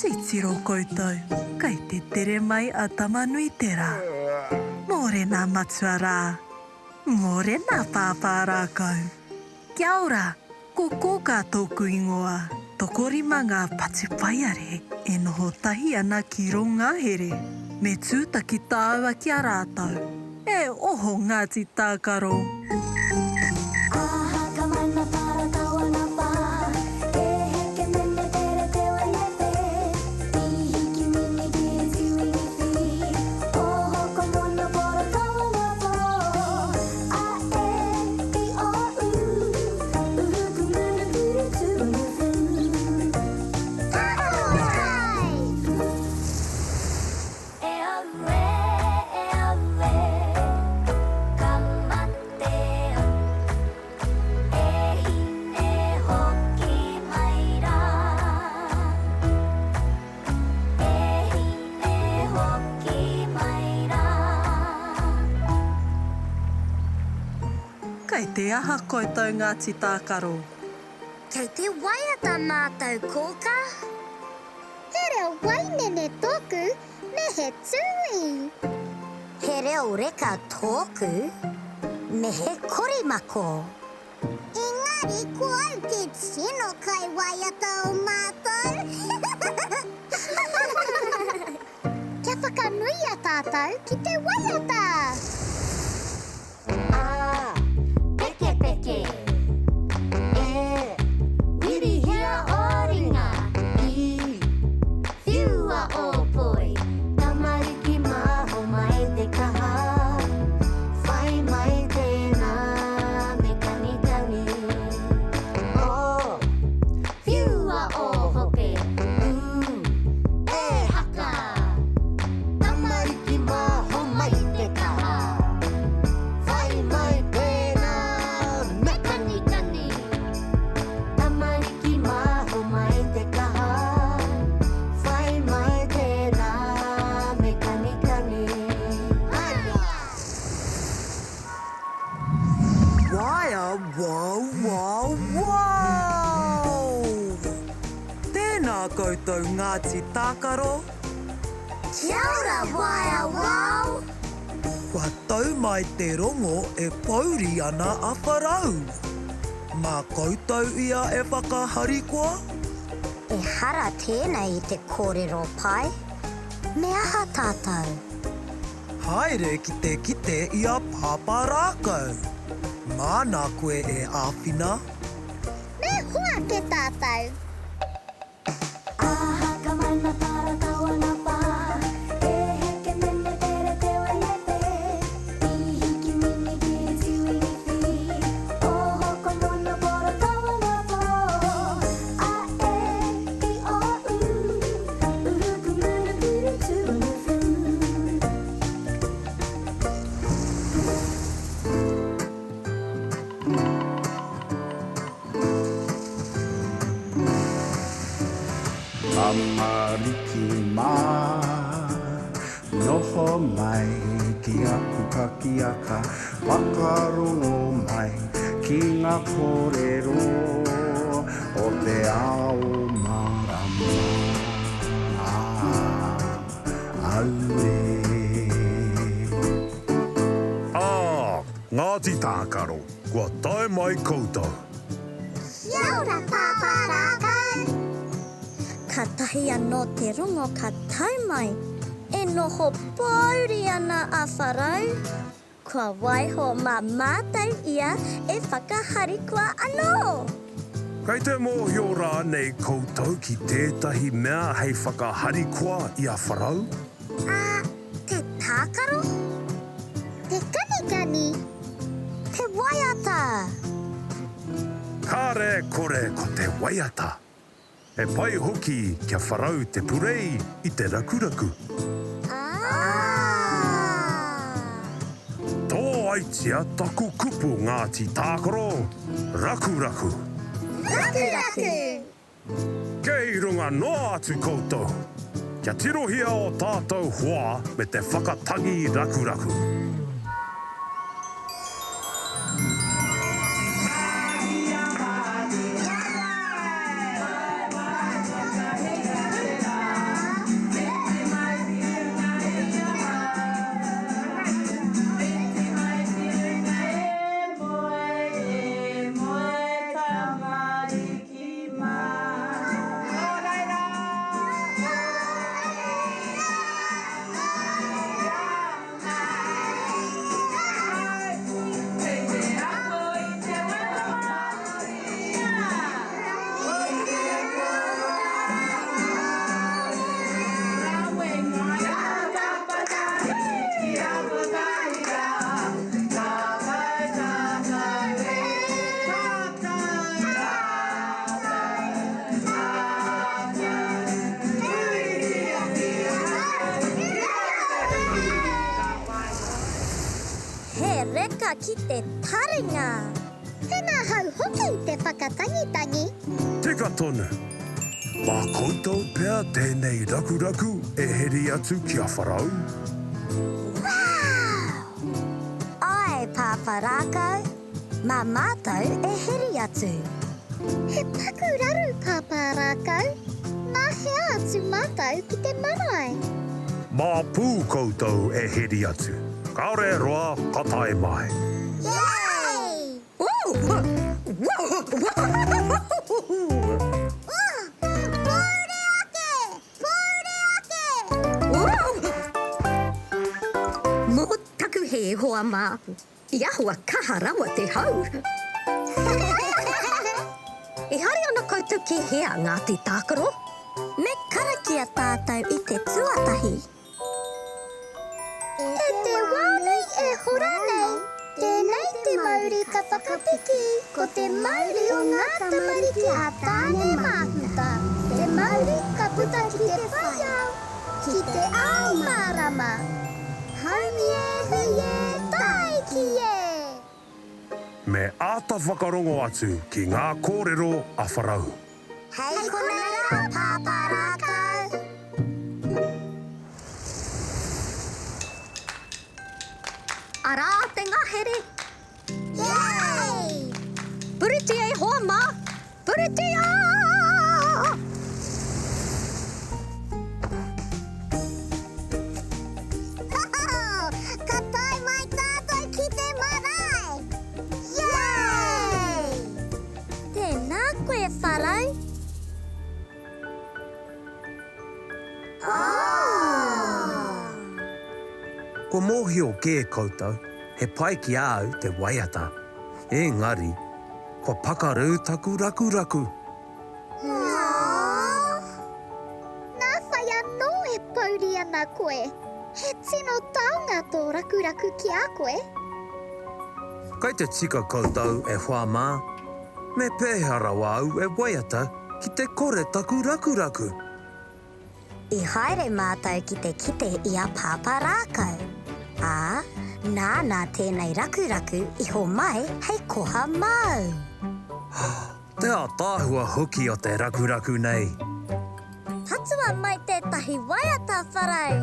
Titiro koutou, kei te tere mai a Tamanuiterā. Mōrena matua rā. Mōrena pāpā rākau. Kia ora, ko Kōkā tōku ingoa. Tokorima ngā patupaiare e noho tahi ana ki rō ngahere. Me tūtaki tāua ki a rātou. E oho Ngāti Tākaro! E aue, e aue, ka mate au. E hine hoki mai rā. E hine hoki mai rā. Kei te aha koutou Ngāti Tākaro? Kei te waiata mātou kōkā. He reo wainene tōku me he tūī. He reo reka tōku me he korimako. Engari ko au te tino kaiwaiata o mātou. Kia whakanuia tātou ki te waiata! A, pekepeke, E, wirihia ō ringa, I, whiua ō poi. Tamariki mā, homai te kaha, Whai mai tēnā me kanikani. O, whiua ō hope, U, e haka! Tamariki mā, homai te kaha. Whai mai pērā me kanikani. Tamariki mā, homai te kaha. Whai mai tērā me kanikani. Waea wow wow wow! Tēnā koutou Ngāti Tākaro! Kia ora Waea wow! Kua tau mai te rongo e pouri ana a Wharau. Mā koutou ia e whakaharikoa? Ehara tēnei i te kōrero pai. Me aha tātou? Haere ki te kite i a Pāpā Rākau. Māna koe e āwhina. Me hoake tātou. Tamariki mā, noho mai ki aku pakiaka, whakarongo mai ki ngā kōrero o te ao mārama. Auē. Ā, Ngāti Tākaro, kua tae mai koutou. Kia ora Pāpā Rākau! Katahi anō te rongo ka tau mai, e noho pōuri ana a Wharau. Kua waiho mā mātou ia e whakaharikoa anō! Kei te mōhio rānei koutou ki tētahi mea hei whakaharikoa i a Wharau? Ā, te tākaro? Te kanikani? Te waiata? Kāre kore ko te waiata. He pai hoki kia wharau te purei i te rakuraku. Tōaitia taku kupu Ngāti Tākaro, rakuraku. Rakuraku! Kei runga noa atu koutou. Kia tirohia ō tātou hoa me te whakatangi rakuraku. ki te taringa. He ngahau hoki te whakatangitangi. Tika tonu. Mā koutou pea tēnei rakuraku e heri atu ki a Wharau? Wow! Āe, Pāpā Rākau, mā mātou e heri atu. He paku raru, Pāpā Rākau. Mā hea atu mātou ki te marae? Mā pū koutou e heri atu. Kāore e roa ka tae mai. Yay! Pōuri ake! Pōuri ake! Mō taku hē, hoa mā, i ahua kaha rawa te hau. E haere ana koutou ki hea, Ngāti Tākaro? Me karakia tātou i te tuatahi. E te wā nei e hora nei, tēnei te mauri ka whakapiki, ko te mauri o ngā tamariki a Tāne Māhuta, te mauri ka puta ki te whai ao, ki te ao mārama. Haumi e hui e, tāiki e! Me āta whakarongo atu ki ngā kōrero a Wharau. Hei konei rā, Pāpā Rākau! Arā te ngahere! Yay! Puritia e hoa mā! Puritia! Ka tae mai tātou ki te marae! Yay! Tēnā koe, Wharau. Oh! Kua mōhio kē koutou, he pai ki a au te waiata. Engari, kua pakaru taku rakuraku. Aww. Nā whai anō e pouri ana koe. He tino taonga tō rakuraku ki a koe. Kei te tika koutou e hoa mā. Me pēhea rawa au e waiata ki te kore taku rakuraku? I haere mātou ki te kite i a Pāpā Rākau, ā, nāna tēnei rakuraku i homai hei koha māu. Te ātaahua hoki o te rakuraku nei! Patua mai tētahi waiata, Wharau!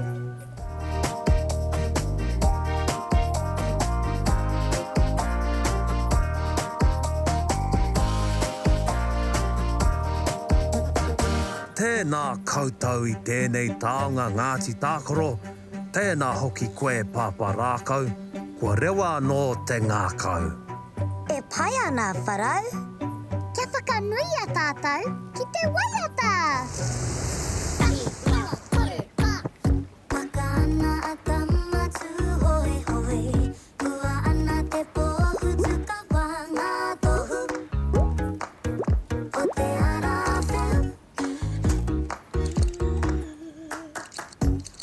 Tēnā koutou i tēnei taonga Ngāti Tākaro, tēnā hoki koe Pāpā Rākau, kua rewa anō te ngākau. E pai ana, Wharau. Kia whakanuia tātou ki te waiata! Paka ana a Tama-tūhoehoe, Kua ana te pōhutukawa ngā tohu o te ara wheu.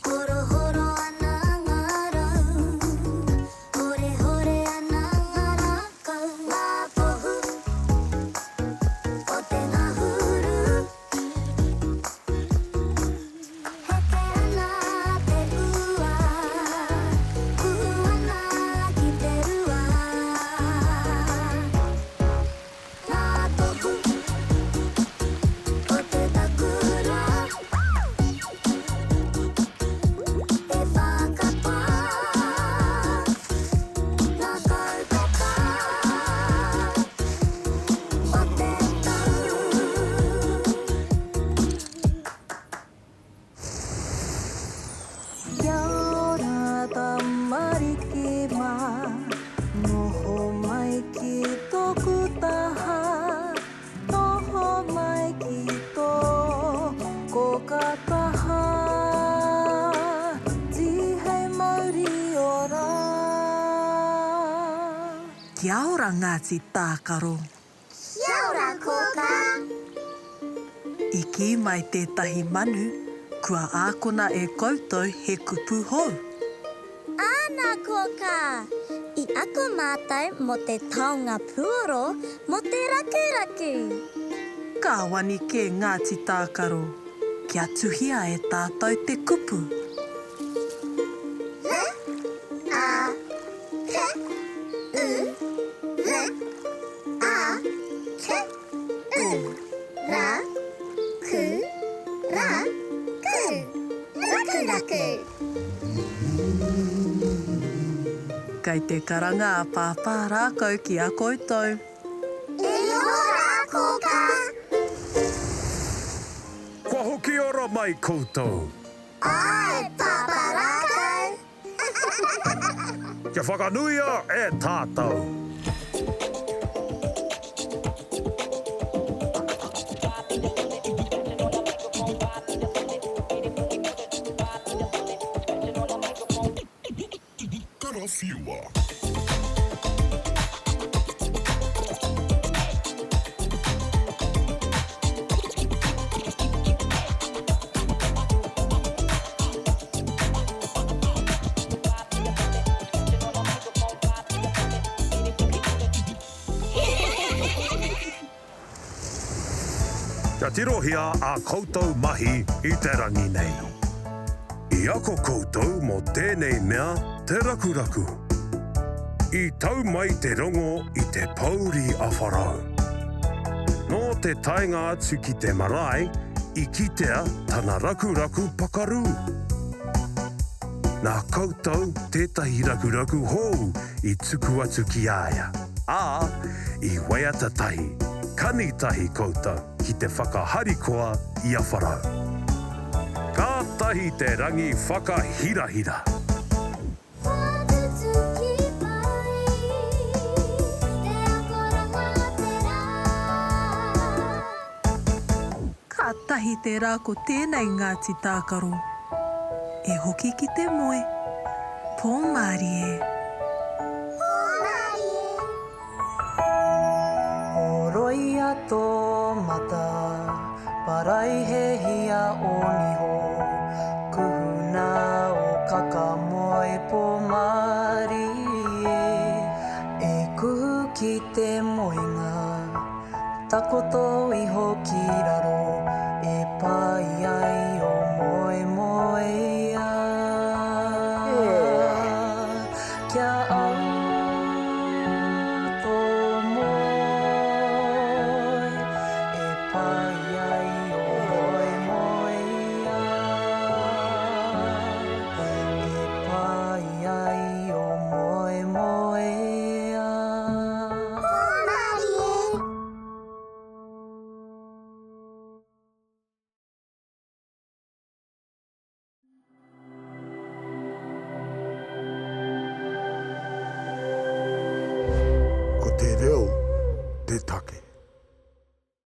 Horohoro ana ngā rau, horehore ana ngā rākau, ngā tohu o te ngahuru. Heke ana te ua, kuhu ana ki te rua. Ngā tohu o te takura e whakapā ngā kaupapa o te tau. Kia ora tamariki mā, noho mai ki tōku taha, noho mai ki tō kōka taha, tīhei mauri ora. Kia ora Ngāti Tākaro. Kia ora, Kōkā! I kī mai tētahi manu, kua ākona e koutou he kupu hou. Āna, Kōkā! I ako mātou mō te taonga puoro, mō te rakuraku. Ka wani kē Ngāti Tākaro, kia tuhia e tātou te kupu. L, A, K, U. rakuraku. Kei te karanga a Pāpā Rākau ki a koutou. E noho rā, Kōkā. Kua hoki ora mai koutou. Āe, Pāpā Rākau. Kia whakanuia e tātou. Karawhiua. Kia tirohia ā koutou mahi i te rangi nei. I ako koutou mō tēnei mea te rakuraku. I tau mai te rongo i te pouri a Wharau. Nō te taenga atu ki te marae, i kitea tana rakuraku pakarū. Nā koutou tētahi rakuraku hou i tuku atu ki a ia, ā, i waiata tahi, kani tahi koutou ki te whakaharikoa i a Wharau. Kātahi te rangi whakahirahira! Whakatutuki pai te akoranga a te rā. Kātahi te rā ko tēnei Ngāti Tākaro. E hoki ki te moe. Pō mārie. Pō mārie. Horoia tō mata, paraihehia ō niho, kuhuna ō kaka moe pō mārie, e kuhu ki te moenga. Takoto iho ki runga.